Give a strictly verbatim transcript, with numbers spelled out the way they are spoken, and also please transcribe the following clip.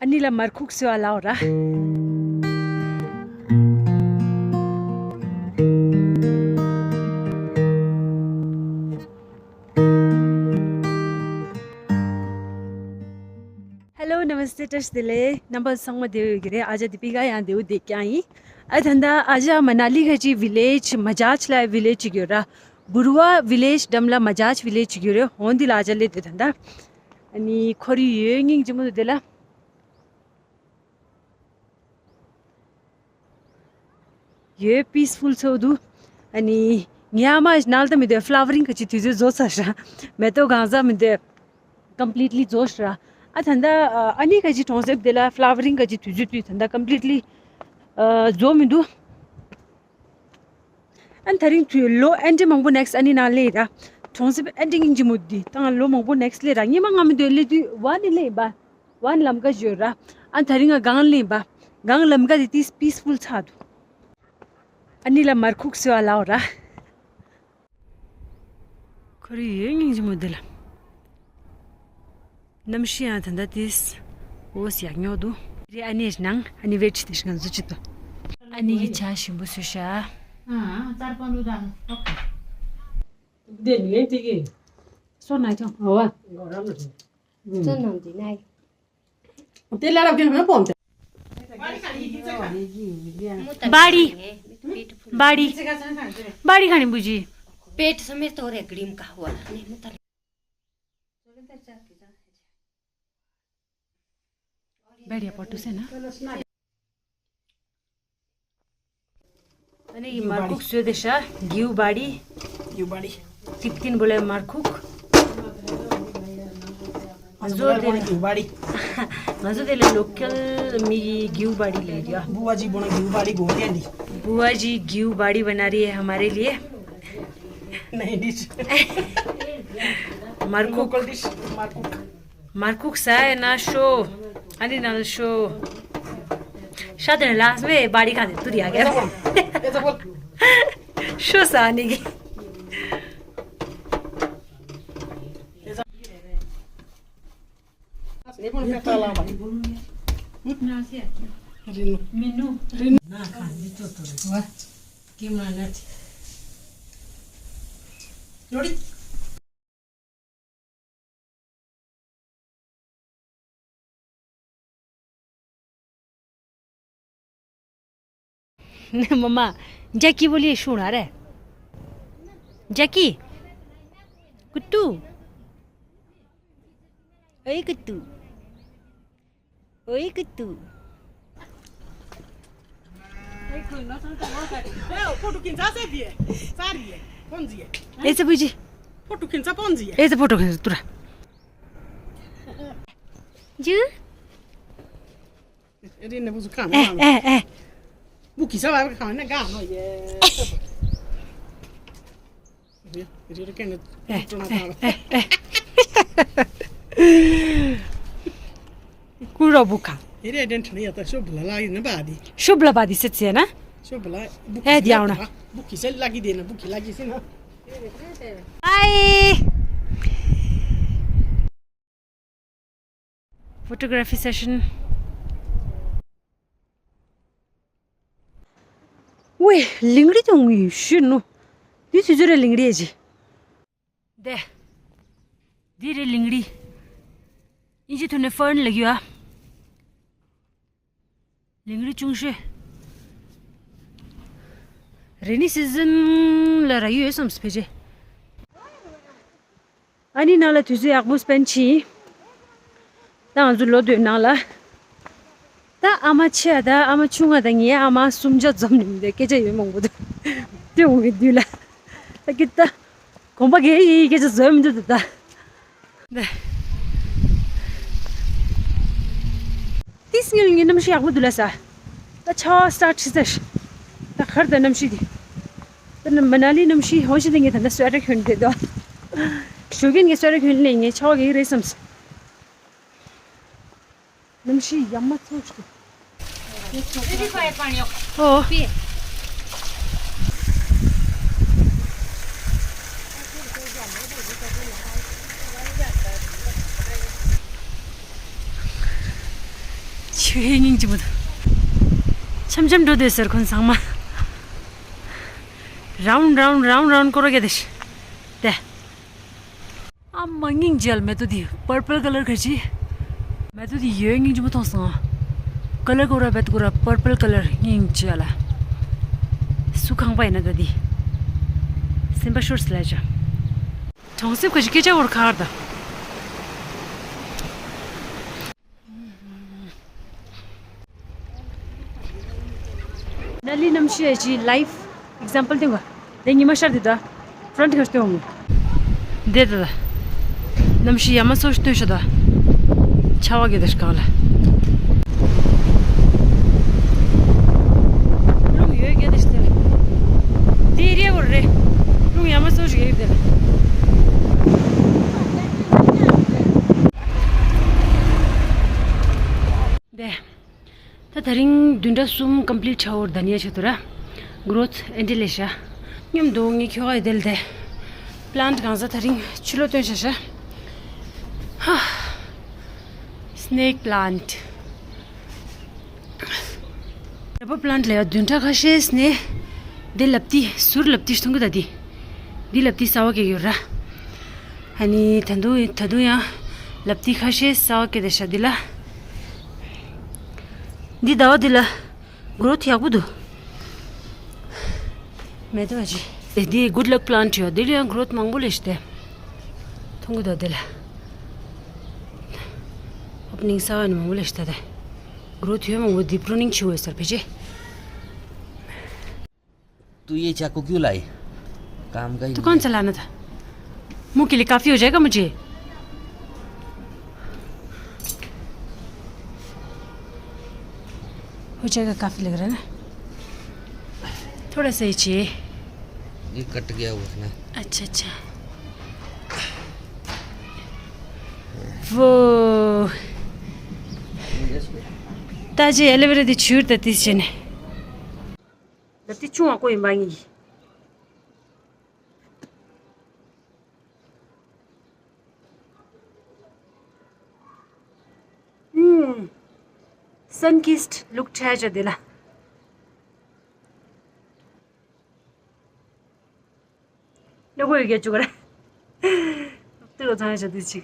ཨ་ནི་ལ་མར་ཁུག་བཟོས་པ་ལབ་ར། Hello, Namaste, བཀྲ་ཤིས་བདེ་ལེགས། རྣམ་པ་ཚང་མ་བདེ་པོ་ཡོད་ཀྱི་རེད། ཨ་ཅག་དི་པི་ཀ་ཡང་བདེ་པོ་བསྡད་ཀྱང་ཡིན། ཨ་ད་ལྟ་ཨ་ཅག་མ་ན་ལི་ཁ་ཅིག་བི་ལེཇ་མ་ཇཱཇ་ལབ་བི་ལེཇ་ཅིག་ཡོད་ར། བུར་བ་བི་ལེཇ་འགྲམ་ལ་མ་ཇཱཇ་བི་ལེཇ་ཅིག་ཡོད་རེད། འོ་འདི་ལ་ཨ་ཅག་སླེབས་འདུག་ད་ལྟ། ཨ་ནི་ཁོར་ཡུག་ཡོད་སྙིང་རྗེ་མོ་འདུག་དེ་ལ། ཡོད་པིས་ཕུལ་ཚོགས་འདུག་ཨ་ནི་ངའི་ཨ་མ་ནང་ལ་ད་མི་འདུག་ཕ་ལ་ཝ་རིང་ག་ཅིག་དུས་ཚོད་རྫོགས་ཚར་ཤག་མེ་ཏོག་གང་ཟག་མི་འདུག་ཀམ་པི་ལིཊ་ལི་རྫོགས་ཤག་ཨ་ད་ལྟ་ཨ་ནི་ག་ཅིག་གྲོང་གསེབ་དེ་ལ་ཕ་ལ་ཝ་རིང་ག་ཅིག་དུས་ཚོད་དུས་ད་ལྟ་ཀམ་པི་ལིཊ་ལི་རྫོགས་མི་འདུག་ཨ་ནི་ད་རིང་དུས་ལོ་ཨེ་འདྲ་མང་པོ་ནེག་སི་ཨ་ནི་ནང་སླེབས་ར། གྲོང་གསེབ་ཨེ་འདྲ་སྙིང་རྗེ་མོ་འདི་དང་ལོ་མང་པོ་ནེག་སི་སླེབས་ར། སྔོན་མ་ང་མི་འདུག་སླེབས་དུས་ཝ་ནི་སླེབས་པ། ཝ་ནི་ལམ་ཀ་ཡོད་ར། ཨ་ད་རིང་ང་སྒང་སླེབས་པ། སྒང་ལམ་ཀ་དེ་ཏིས་པིས་ཕུལ་ཆགས་འདུག་ཨ་ནི་ལ་མར་ཁུག་བཟོས་པ་ལབ་ར། ཁོར་ཡུག་ཡོད་སྙིང་རྗེ་མོ་འདི་ལ། གནམ་གཤིས་ཡང་ད་ལྟ་ཏིས་འོ་ཡག་ཉོག་འདུག་རེད། ཨ་ནི་ནང་ཨ་ནི་བེད་ཁྲི་དེ་ང་ཚོ་ཅི་ཏོ། ཨ་ནི་གི་ཇ་ཞིམ་པོ་བཟོས་ཤག་ཨ་ཙར་པ་ལུ་དང་། འདི་ནས་དེ་གི་སོ་ན་ཅང་ཨོ་བ། སོ་ནང་འདི་ནས། དེ་ལ་རབ་ཀྱི་མེ་པོམ་དེ། बाड़ी, बाड़ी, बाड़ी खाने बुझी। पेट समेत हो रहे ग्रीम का हुआ नहीं, मुतल। बढ़िया पटु से ना। ཨ་ནི་མར་ཁུག་བཟོས་ཏེ་ཤ། གིའུ་བ་ཌི། གིའུ་བ་ཌི། ཏིག་ཏིན་བོ་ལེ་མར་ཁུག་ང་ཚོ་དེ་ལ་གིའུ་བ་ཌི། ང་ཚོ་དེ་ལ་ལོ་ཀལ་མི་གིའུ་བ་ཌི་ལེ་ར། बुआ जी बोला घिऊ बाड़ी गोटियां दी। बुआ जी घिऊ बाड़ी बना रही है हमारे लिए। नहीं डिश। མར་ཁུག लोकल डिश। मारकुक। མར་ཁུག་ཟ་ཡ་ན་ཤོ། ཨ་ནི་ན་ཤོ། ཤ་དེ་ལ་སྨེ་བ་ཌི་ཁ་དེ་ཏུ་རི་ཡ་གེ། ཤོ་ཟ་ནི་གི། མ་མ། ཇ་ཀི་བོ་ལི་ཤུ་ན་རེ། ཇ་ཀི། ཀུ་ཏུ། ཨེ་ཀུ་ཏུ། ཨེ་ཀུ་ཏུ། ཨེ་ཙི་བུ་ཇི། ཨེ་ཙི་ཕོ་ཊོ་ཁེན་ཏུ་ར། ཇུ། ཨེ་ཨེ་ཨེ། ཀུ་ར་བུ་ཁ། ཤོབ་ལ་བ་དི་སི་ཚེ་ན། ཨེ་དི་ཡང་ན། ཨའི། Photography session. ཝེ། ལིང་རི་དུང་ཡུ་ཤུ་ནུ། དུས་སུ་ཟུར་ལིང་རི་ཨེ་ཇི། དེ། འདི་རེད་ལིང་རི། ཨིན་ཇི་ཐོག་ནས་ཕརན་ལབ་ཡོད་ཨ། ལིང་རི་ཅུང་ཤོས། རེ་ནི་སི་ཛན་ལ་རག་ཡོད་བསམས་ཕལ་ཆེར། ཨ་ནི་ནང་ལ་དུས་ཚོད་ཡག་པོ་སྤེན་ཕྱིན། ད་ང་ཚོ་ལོག་འདོད་ནང་ལ། ད་ཨ་མ་ཆེ་ད་ཨ་མ་ཆུང་ང་དང་ངའི་ཨ་མ་གསུམ་ཆ་འཛོམས་ནས་མི་འདུག་སྐད་ཆ་ཡོད་མང་པོ་འདུག་དེ་འོང་གི་དུས་ལ། ད་ཀི་ད། གོམ་པ་གེ་ཡི་སྐད་ཆ་བཟོས་མི་འདུག་ད། ད། ཏིས་ངལ་ངའི་གནམ་གཤིས་ཡག་པོ་འདུག་ལ་ས། ད་ཆར་པ་སི་ཊར་ཊི་བྱས་ས། ད་གར་ད་གནམ་གཤིས་དེ། ད་ནི་མ་ན་ལི་གནམ་གཤིས་ཧོན་ཤི་ད་ངས་ད་ལྟ་སུ་ཝེ་ཊར་གྱོན་བསྡད་འདུག་ཞོགས་ཀས་ངས་སུ་ཝེ་ཊར་གྱོན་ལས་ངས་ཆར་པ་གེ་རེད་བསམས། གནམ་གཤིས་ཡ་མ་ཚ་ཞིག་ཧེ། སྙིང་རྗེ་མོ་འདུག་འཆམ་འཆམ་འགྲོ་སྡོད་ཟེར་ཁོང་ཚང་མ། རའུན་རའུན་རའུན་རའུན་སྐོར་ར་ག་དེ་ཤི། དེ། ཨ་མ་སྙིང་རྗེ་ལ། མེ་ཏོག་འདི་པར་པལ་ཀ་ལར་ག་ཅི། མེ་ཏོག་འདི་ཡོད། སྙིང་རྗེ་མོ་མཐོང་སོང་། ཀ་ལར་སྐོར་ར་བེད་སྐོར་ར་པར་པལ་ཀ་ལར། སྙིང་རྗེ་ལ། སུ་ཁང་པ་ཡིན་ན་ད་འདི། སེམས་པ་ཤོར་སི་ལ་ཅག་གྲོང་གསེབ་ག་ཅི་སྐད་ཆ་བོར་ཁག་ད། ནཱ་ལི་གནམ་གཤིས་ཀྱི་ལའིབ་ཨིག་ཛམ་པལ་སྟོན་ག་དེ་ཉི་མ་ཤར་དེ་ད་ཕྲོན་ཊི་ག་སྟོན་འོང་། དེ་ད་ད། གནམ་གཤིས་ཡ་མ་སོ་ཞིག་སྟོན་ཤོག་ད། ཆར་པ་ག་དེ་ཤི་གང་ལ། རླུང་ཡོད་ག་དེ་ཤི་དེ་ལ། དེ་རེ་བོར་རེ། རླུང་ཡ་མ་སོ་ཞིག་ཡོད་དེ་ལ། དེ། ད་དེ་རིང་བདུན་ཕྲག་གསུམ་ཀམ་པི་ལིཊ་ཆགས་འོར་དཱ་ནི་ཡ་ཆ་ཏུ་ར། གྷི་རོ་ཐི་ཨེ་འདྲ་ལས་ཤ། སྙོམས་འདུག་ངས་ཁྱོ་ག་ཡི་དེ་ལ་དེ། པི་ལན་ཊི་གང་ཟག་དེ་རིང་ཕྱི་ལོགས་སྟོན་ཤ་ཤ། ཧ། སི་ནེག་པི་ལན་ཊི། ར་བར་པི་ལན་ཊི་ལ་ཡ་བདུན་ཕྲག་ཁ་ཤས་ནས། འདི་ལབ་ཏི་ཟུར་ལབ་ཏི་མཐོང་གི་ད་འདི། འདི་ལབ་ཏི་གསར་པ་སྐྱེ་ཡོད་ར། ཨ་ནི་ད་དུང་ད་དུང་ཡང་ལབ་ཏི་ཁ་ཤས་གསར་པ་སྐྱེ་དེ་ཤ་འདི་ལ། འདི་ཟླ་བ་འདི་ལ་གྷི་རོ་ཐི་ཡག་པོ་འདུག་མེ་ཏོག་ཅི། དེ་འདི་གུཌ་ལག་པི་ལན་ཊི་ཡོད། འདི་ལ་ཡང་གྷི་རོ་ཐི་མང་པོ་ལས་ཤི་དེ། མཐོང་གི་འདུག་འདི་ལ། ཨོ་པ་ནིང་གསར་པ་ནི་མང་པོ་ལས་ཤི་ད་དེ། གྷི་རོ་ཐི་ཡོད་མང་པོ་འདི་པྲུ་ནིང་ཆུ་བས་སར་ཕེ་ཅེ། तू ये चाकू क्यों लाई? काम का ही तू नहीं कौन है। चलाना था? मुँह के लिए काफी हो जाएगा मुझे। हो जाएगा, काफी लग रहा है ना? थोड़ा सा ही चाहिए। ये कट गया हुआ है ना। अच्छा, अच्छा। वो ताजे एलोवेरा दी छूट देती सी ने। ལབ་ཏི་ཆུང་བ་ཀོ་ཡིན་པ་ངེས། ཨུམ། སན་ཀིསཊ་ལུག་ཁྲ་ཅོ་དེ་ལ། ལོ་གོ་ཡོད་རྒྱ་ཅུག་ར། ཏི་ལོ་ཚང་ཡ་ཅོ་དེ་ཅིག